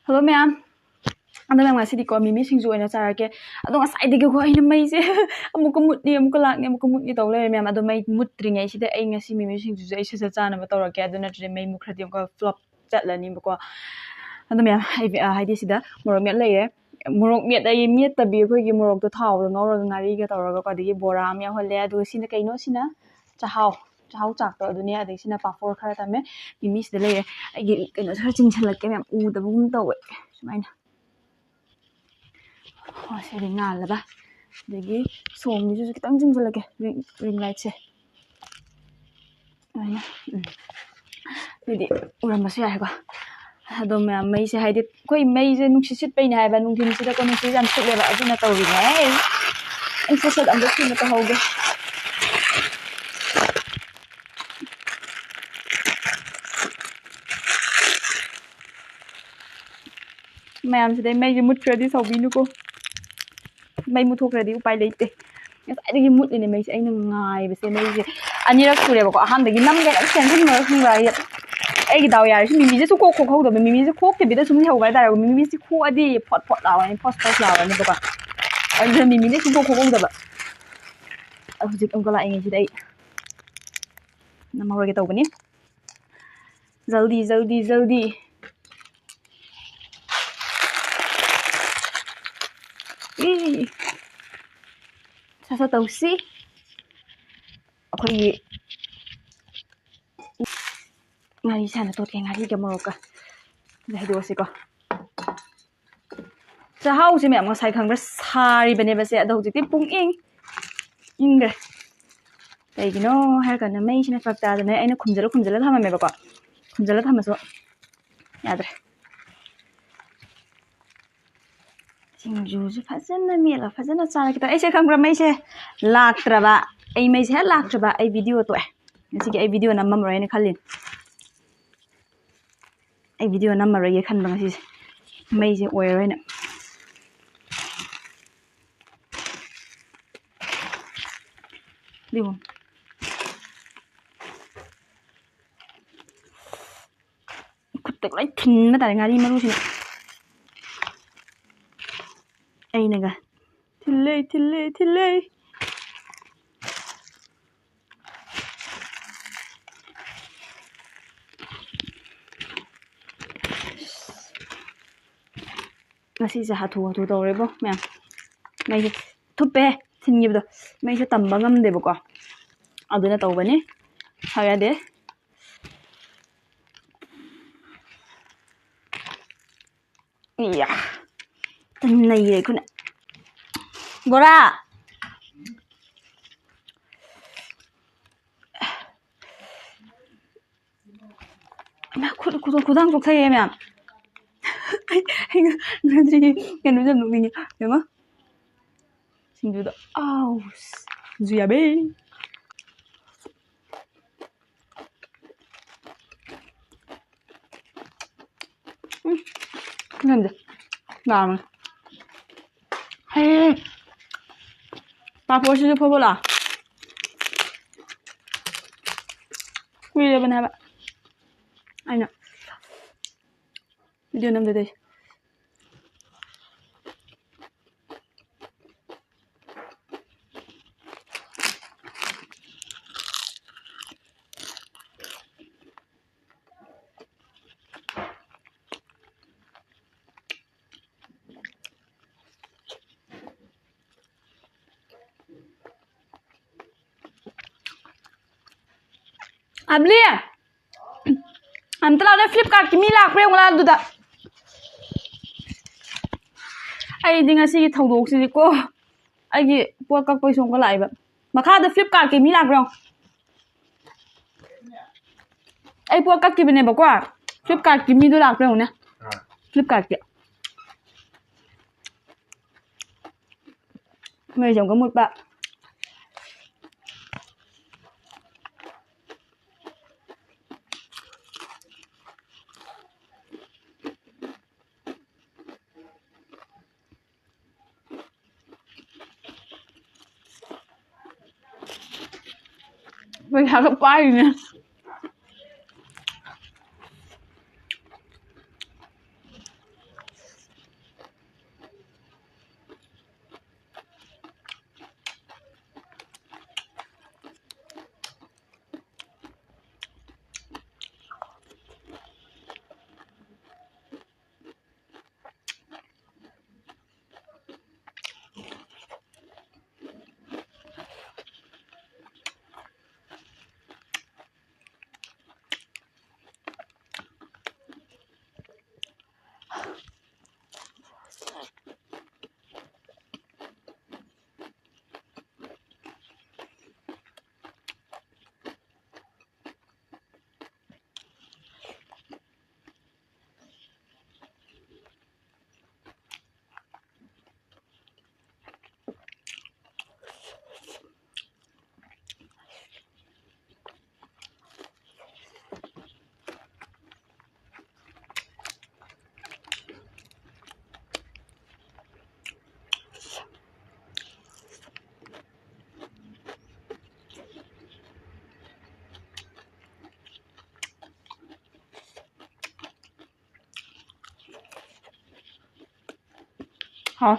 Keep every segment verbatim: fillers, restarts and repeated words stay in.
Hello ꯃꯌꯥꯝ꯫ ꯑꯗꯣ ꯃꯌꯥꯝ, ꯉꯁꯤꯗꯤꯀꯣ ꯃꯤꯃꯤ ꯁꯤꯡꯖꯨ ꯑꯣꯏꯅ ꯆꯥꯔꯛꯀꯦ꯫ ꯑꯗꯣ ꯉꯁꯥꯏꯗꯒꯤꯀꯣ ꯑꯩꯅ ꯃꯩꯁꯦ ꯑꯃꯨꯛꯀ ꯃꯨꯠꯅꯤ, ꯑꯃꯨꯛꯀ ꯂꯥꯛꯅꯤ, ꯑꯃꯨꯛꯀ ꯃꯨꯠꯅꯤ ꯇꯧ ꯂꯩꯔꯦ ꯃꯌꯥꯝ꯫ ꯑꯗꯣ ꯃꯩ ꯃꯨꯠꯇ꯭ꯔꯤꯉꯩꯁꯤꯗ ꯑꯩ ꯉꯁꯤ ꯃꯤꯃꯤ ꯁꯤꯡꯖꯨꯁꯦ ꯑꯩ ꯁꯠ ꯁꯠ ꯆꯥꯅꯕ ꯇꯧꯔꯛꯀꯦ꯫ ꯑꯗꯨ ꯅꯠꯇ꯭ꯔꯗꯤ ꯃꯩ ꯃꯨꯠꯈ꯭ꯔꯗꯤ ꯑꯃꯨꯛꯀ ꯐ꯭ꯂꯣꯞ ꯆꯠꯂꯅꯤꯕꯀꯣ꯫ ꯑꯗꯣ ꯃꯌꯥꯝ, ꯑꯩ, ꯑ, ꯍꯥꯏꯗꯤ ꯁꯤꯗ ꯃꯣꯔꯣꯛ ꯃꯦꯠ ꯂꯩꯔꯦ꯫ ꯃꯣꯔꯣꯛ ꯃꯦꯠ ꯑꯩ ꯃꯦꯠꯇꯕꯤ ꯑꯩꯈꯣꯏꯒꯤ ꯃꯣꯔꯣꯛꯇꯣ ꯊꯥꯎꯗ ꯉꯧꯔꯒ ꯉꯥꯔꯤꯒ ꯇꯧꯔꯒꯀꯣ, ꯑꯗꯒꯤ ꯕꯣꯔꯥ ꯑꯃ ꯌꯥꯎꯍꯜꯂꯦ꯫ ꯑꯗꯨꯒ ꯁꯤꯅ ꯀꯩꯅꯣ? ꯁꯤꯅ ꯆꯥꯛꯍꯥꯎ, ꯆꯥꯛꯍꯥꯎ ꯆꯥꯛꯇꯣ ꯑꯗꯨꯅꯦ꯫ ꯑꯗꯒꯤ ꯁꯤꯅ ꯄꯥꯐꯣꯔ ꯈꯔ ꯊꯝꯃꯦ꯫ ꯃꯤꯃꯤꯁꯤꯗ ꯂꯩꯔꯦ꯫ ꯑꯩꯒꯤ ꯀꯩꯅꯣꯁꯦ ꯈꯔ ꯆꯤꯡꯁꯤꯜꯂꯛꯀꯦ ꯃꯌꯥꯝ, ꯎꯗꯕꯒꯨꯝ ꯇꯧꯋꯦ ꯁꯨꯃꯥꯏꯅ꯫ ꯑꯣ, ꯁꯤꯗꯤ ꯉꯥꯜꯂꯕ꯫ ꯑꯗꯒꯤ ꯁꯣꯝꯒꯤꯁꯤꯁꯨ ꯈꯤꯇꯪ ꯆꯤꯡꯁꯤꯜꯂꯛꯀꯦ, ꯔꯤꯡ, ꯔꯤꯡ ꯂꯥꯏꯠꯁꯦ꯫ ꯑꯗꯨꯃꯥꯏꯅ, ꯎꯝ꯫ ꯑꯗꯨꯗꯤ ꯎꯔꯝꯕꯁꯨ ꯌꯥꯏꯀꯣ꯫ ꯑꯗꯣ ꯃꯌꯥꯝ, ꯃꯩꯁꯦ, ꯍꯥꯏꯗꯤ ꯑꯩꯈꯣꯏ ꯃꯩꯁꯦ ꯅꯨꯡꯁꯤꯠ ꯁꯤꯠꯄꯩꯅꯦ ꯍꯥꯏꯕ, ꯅꯨꯡꯊꯤꯟꯁꯤꯗꯀꯣ ꯅꯨꯡꯁꯤꯠ ꯌꯥꯝ ꯁꯤꯠꯂꯦꯕ, ꯑꯗꯨꯅ ꯇꯧꯔꯤꯅꯦ꯫ ꯑꯩ ꯁꯠ ꯁꯠ ꯑꯝꯇ ꯊꯨꯅ ꯇꯧꯍꯧꯒꯦ꯫ ꯃꯌꯥꯝꯁꯤꯗꯩ ꯃꯩꯁꯦ ꯃꯨꯠꯈ꯭ꯔꯗꯤ ꯁꯥꯎꯕꯤꯅꯨꯀꯣ꯫ ꯃꯩ ꯃꯨꯠꯊꯣꯛꯈ꯭ꯔꯗꯤ ꯎꯄꯥꯏ ꯂꯩꯇꯦ꯫ ꯉꯁꯥꯏꯗꯒꯤ ꯃꯨꯠꯂꯤꯅꯦ ꯃꯩꯁꯦ꯫ ꯑꯩꯅ ꯉꯥꯏꯕꯁꯦ ꯃꯩꯁꯦ ꯑꯅꯤꯔꯛ ꯁꯨꯔꯦꯕꯀꯣ꯫ ꯑꯍꯥꯟꯕꯒꯤ ꯅꯝꯒꯦꯅ ꯑꯩ ꯁꯦꯝꯖꯤꯟꯕ ꯈꯪꯕ꯭ꯔꯥ? ꯑꯩ, ꯑꯩꯒꯤ ꯗꯥꯎ ꯌꯥꯔꯤꯁꯦ ꯃꯤꯃꯤꯁꯦ ꯁꯨꯡꯈꯣꯛ ꯈꯣꯛꯍꯧꯗꯕ꯫ ꯃꯤꯃꯤꯁꯦ ꯈꯣꯛꯇꯕꯤꯗ ꯁꯨꯝ ꯂꯩꯍꯧꯕ ꯍꯥꯏꯇꯥꯔꯦ꯫ ꯃꯤꯃꯤꯁꯦ ꯈꯣꯛꯑꯗꯤ ꯐꯣꯠ ꯐꯣꯠ ꯂꯥꯎꯔꯅꯤ, ꯐꯣꯁ ꯐꯣꯁ ꯂꯥꯎꯔꯅꯤꯕꯀꯣ꯫ ꯑꯗꯨꯅ ꯃꯤꯃꯤꯁꯦ ꯁꯨꯡꯈꯣꯛ ꯈꯣꯛꯍꯧꯗꯕ꯫ ꯑꯗꯣ ꯍꯧꯖꯤꯛ ꯑꯃꯨꯛꯀ ꯂꯥꯛꯏꯉꯩꯁꯤꯗ ꯑꯩ ꯅꯝꯍꯧꯔꯒꯦ ꯇꯧꯕꯅꯤ꯫ ꯖꯜꯗꯤ, ꯖꯜꯗꯤ, ꯖꯜꯗꯤ꯫ ꯏ꯫ ꯁꯠ ꯁꯠ ꯇꯧꯁꯤ꯫ ꯑꯩꯈꯣꯏꯒꯤ ꯉꯥꯔꯤ ꯁꯥꯅ ꯇꯣꯠꯀꯦ, ꯉꯥꯔꯤꯒ ꯃꯣꯔꯣꯛꯀ꯫ ꯑꯗ ꯍꯩꯗꯣꯛꯑꯁꯤꯀꯣ꯫ ꯆꯥꯛꯍꯥꯎꯁꯦ ꯃꯌꯥꯝ ꯉꯁꯥꯏ ꯈꯪꯕ꯭ꯔꯥ? ꯁꯥꯔꯤꯕꯅꯦꯕ ꯁꯦ꯫ ꯑꯗꯣ ꯍꯧꯖꯤꯛꯇꯤ ꯄꯨꯡ ꯏꯪ ꯏꯪꯈ꯭ꯔꯦ꯫ ꯀꯩꯒꯤꯅꯣ ꯍꯥꯏꯔꯀꯥꯟꯗ ꯃꯩꯁꯤꯅ ꯐꯔꯛ ꯇꯥꯗꯅ ꯑꯩꯅ ꯈꯨꯝꯖꯤꯜꯂ ꯈꯨꯝꯖꯤꯜꯂ ꯊꯝꯃꯝꯃꯦꯕꯀꯣ꯫ ꯈꯨꯝꯖꯤꯜꯂ ꯊꯝꯃꯁꯨ ꯌꯥꯗ꯭ꯔꯦ꯫ ꯁꯤꯡꯖꯨꯁꯦ ꯐꯖꯅ ꯃꯦꯠꯂ ꯐꯖꯅ ꯆꯥꯔꯒꯦ ꯇꯧ-, ꯑꯩꯁꯦ ꯈꯪꯕ꯭ꯔꯥ? ꯃꯩꯁꯦ ꯂꯥꯛꯇ꯭ꯔꯕ, ꯑꯩ ꯃꯩꯁꯦ ꯍꯦꯛ ꯂꯥꯛꯇ꯭ꯔꯕ ꯑꯩ ꯚꯤꯗꯤꯑꯣ ꯇꯣꯛꯑꯦ꯫ ꯉꯁꯤꯒꯤ ꯑꯩ ꯚꯤꯗꯤꯑꯣ ꯅꯝꯃꯝꯃꯔꯣꯏꯅ ꯈꯜꯂꯤꯅꯦ꯫ ꯑꯩ ꯚꯤꯗꯤꯑꯣ ꯅꯝꯃꯔꯣꯏꯒꯦ ꯈꯟꯕ ꯉꯁꯤꯁꯦ꯫ ꯃꯩꯁꯦ ꯑꯣꯏꯔꯔꯣꯏꯅ꯫ ꯌꯦꯡꯉꯣ꯫ ꯈꯨꯠꯇ ꯂꯣꯏ ꯊꯤꯟꯕ ꯇꯥꯔꯦ ꯉꯥꯔꯤ ꯃꯔꯨꯁꯤꯅ꯫ ꯑꯩꯅꯒ "ꯊꯤꯜꯂꯦ, ꯊꯤꯜꯂꯦ, ꯊꯤꯜꯂꯦ"꯫ ꯉꯁꯤꯁꯦ ꯍꯥꯊꯨ ꯍꯥꯊꯨ ꯇꯧꯔꯦꯕꯣ ꯃꯌꯥꯝ꯫ ꯃꯩꯁꯦ ꯊꯨꯞꯄꯦ, ꯊꯤꯟꯈꯤꯕꯗꯣ꯫ ꯃꯩꯁꯦ ꯇꯝꯕ ꯉꯝꯗꯦꯕꯀꯣ꯫ ꯑꯗꯨꯅ ꯇꯧꯕꯅꯤ꯫ ꯁꯥꯎ ꯌꯥꯗꯦ꯫ ꯏꯌꯥ꯫ ꯅꯩꯔꯦ ꯑꯩꯈꯣꯏꯅ꯫ ꯕꯣꯔꯥ! ꯏꯃꯥ, ꯈꯨꯠ, ꯈꯨꯠ, ꯈꯨꯗꯥꯡ ꯆꯣꯛꯊꯩꯌꯦ ꯃꯌꯥꯝ꯫ ꯑꯩ, ꯑꯩ ꯉꯁꯤꯒꯤ ꯀꯩꯅꯣꯁꯦ ꯌꯥꯝ ꯅꯣꯛꯅꯤꯡꯉꯦ꯫ ꯌꯦꯡꯉꯣ꯫ ꯁꯤꯡꯖꯨꯗꯣ꯫ ꯑꯥꯎ! ꯁꯤꯡꯖꯨ ꯌꯥꯕꯦ꯫ ꯎꯝ, ꯈꯪꯗꯦ꯫ ꯂꯥꯝꯃꯦ꯫ ꯍꯩ꯫ ꯄꯥꯐꯣꯔꯁꯤꯁꯨ ꯐꯣꯠ ꯐꯣꯠ ꯂꯥꯎ꯫ ꯀꯨꯏꯔꯕꯅꯦ ꯍꯥꯏꯕ ꯑꯩꯅ video ꯅꯝꯗꯗꯣꯏꯁꯦ꯫ ꯑꯝꯂꯤ! ꯑꯝꯇ ꯂꯥꯛꯑꯣꯅꯦ, Flipkart ꯀꯤ ꯃꯤ ꯂꯥꯛꯄ꯭ꯔꯥ ꯌꯦꯡꯉꯨ ꯂꯥꯛꯑꯣ ꯑꯗꯨꯗ꯫ ꯑꯩꯗꯤ ꯉꯁꯤꯒꯤ ꯊꯧꯗꯣꯛꯁꯤꯗꯤꯀꯣ, ꯑꯩꯒꯤ ꯄꯣꯠ ꯀꯛꯄꯩ ꯁꯣꯝꯒ ꯂꯥꯛꯏꯕ꯫ ꯃꯈꯥꯗ Flipkart ꯀꯤ ꯃꯤ ꯂꯥꯛꯄ꯭ꯔꯥ ꯌꯦꯡꯉꯨ꯫ ꯑꯩ ꯄꯣꯠ ꯀꯛꯈꯤꯕꯅꯦꯕꯀꯣ, Flipkart ꯀꯤ ꯃꯤꯗꯣ ꯂꯥꯛꯄ꯭ꯔꯥ ꯌꯦꯡꯉꯨꯅꯦ꯫ Flipkart ꯀꯤ꯫ ꯃꯩꯁꯦ ꯑꯃꯨꯛꯀ ꯃꯨꯠꯄ꯫ ꯄꯩꯁꯥꯒ ꯄꯥꯏꯔꯤꯅꯦ꯫ ꯍꯥꯎ꯫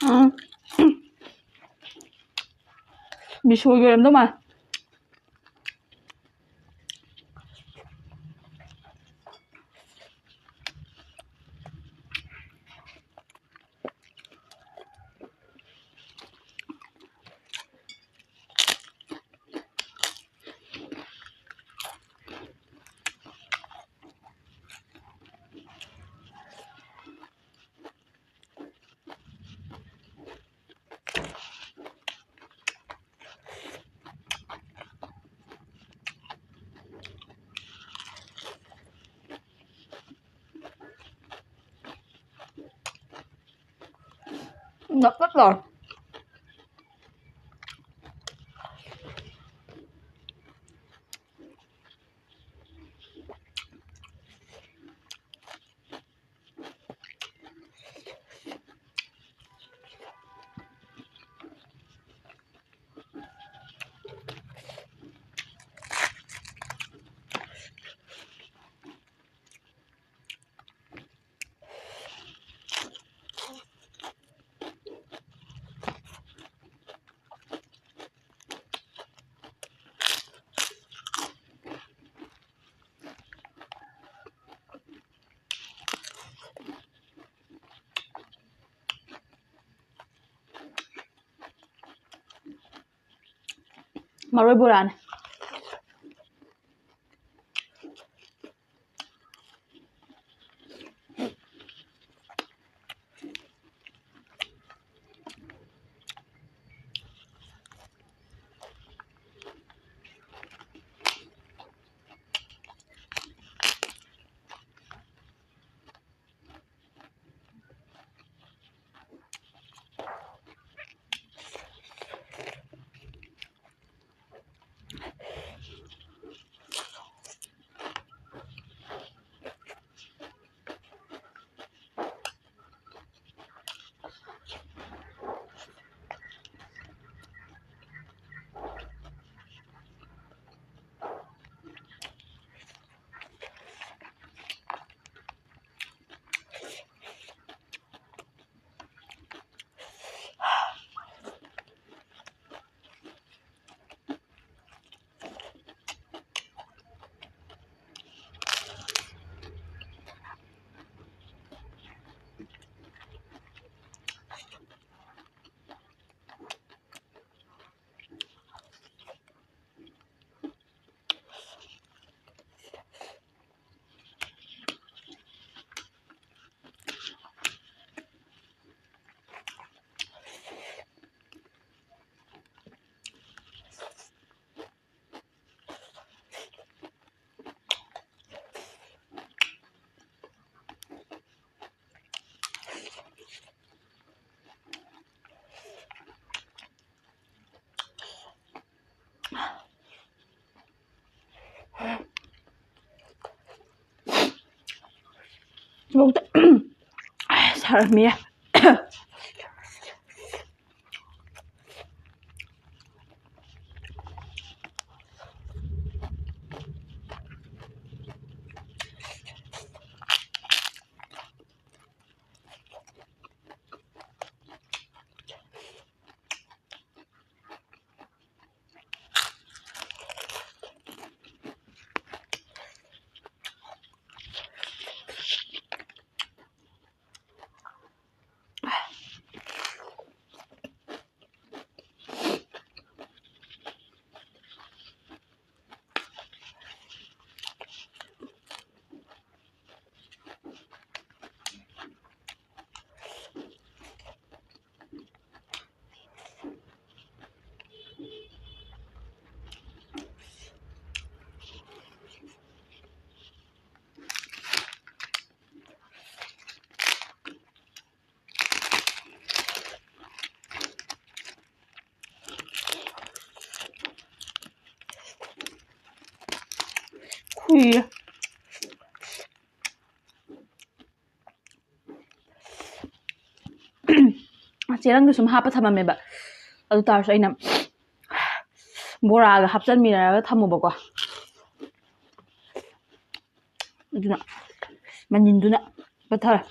ꯎꯝ꯫ ꯕꯤꯁꯣꯏꯒꯤ ꯑꯣꯏꯔꯝꯗꯧ ꯃꯥꯜꯂꯦ꯫ ꯅꯞ ꯅꯞ ꯂꯥꯎꯋꯦ꯫ ꯃꯔꯣꯏ ꯕꯣꯔꯥꯅꯦ꯫ ꯁꯤꯐꯧꯗ ꯁꯥꯔꯝꯃꯤ꯫ ꯈꯨꯏꯌꯦ꯫ ꯆꯦꯔꯪꯗ ꯁꯨꯝ ꯍꯥꯞꯄ ꯊꯝꯃꯝꯃꯦꯕ꯫ ꯑꯗꯨ ꯇꯥꯔꯁꯨ ꯑꯩꯅ ꯕꯣꯔꯥꯒ ꯍꯥꯞꯆꯟꯃꯤꯟꯅꯔꯒ ꯊꯝꯃꯨꯕꯀꯣ꯫ ꯑꯗꯨꯅ ꯃꯅꯤꯟꯗꯨꯅ ꯄꯠꯊꯔꯦ꯫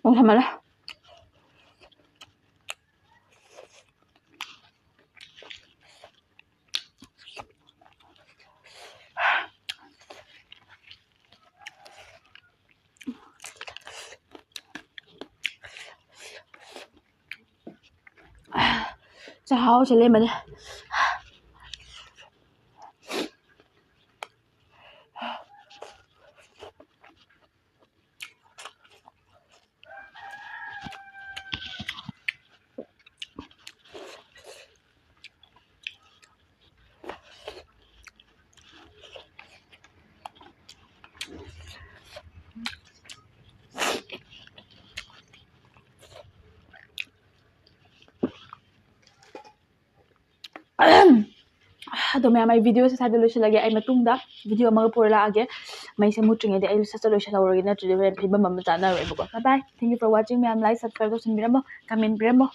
ꯄꯨꯡ ꯊꯝꯃꯜꯂꯦ꯫ ꯆꯥꯛꯍꯥꯎꯁꯦ ꯂꯦꯝꯕꯅꯦ꯫ ꯑꯗꯣ ꯃꯌꯥꯝ, ꯑꯩ videoꯁꯦ ꯁ꯭ꯋꯥꯏꯗ ꯂꯣꯏꯁꯤꯜꯂꯒꯦ꯫ ꯑꯩ ꯃꯇꯨꯡꯗ video ꯑꯃꯒ ꯄꯨꯔ ꯂꯥꯛꯑꯒꯦ꯫ ꯃꯩꯁꯦ ꯃꯨꯠꯇ꯭ꯔꯤꯉꯩꯗ ꯑꯩ ꯁꯠ ꯁꯠ ꯂꯣꯏꯁꯤꯜꯍꯧꯔꯒꯦ, ꯅꯠꯇ꯭ꯔꯗꯤ ꯍꯣꯔꯦꯟ ꯐꯤꯕꯝ ꯑꯃ ꯆꯥꯅꯔꯣꯏꯕꯀꯣ꯫ Bye bye, thank you for watching ꯃꯌꯥꯝ, like subscribe ꯇꯧꯁꯟꯕꯤꯔꯝꯃꯣ, comment ꯄꯤꯔꯝꯃꯣ꯫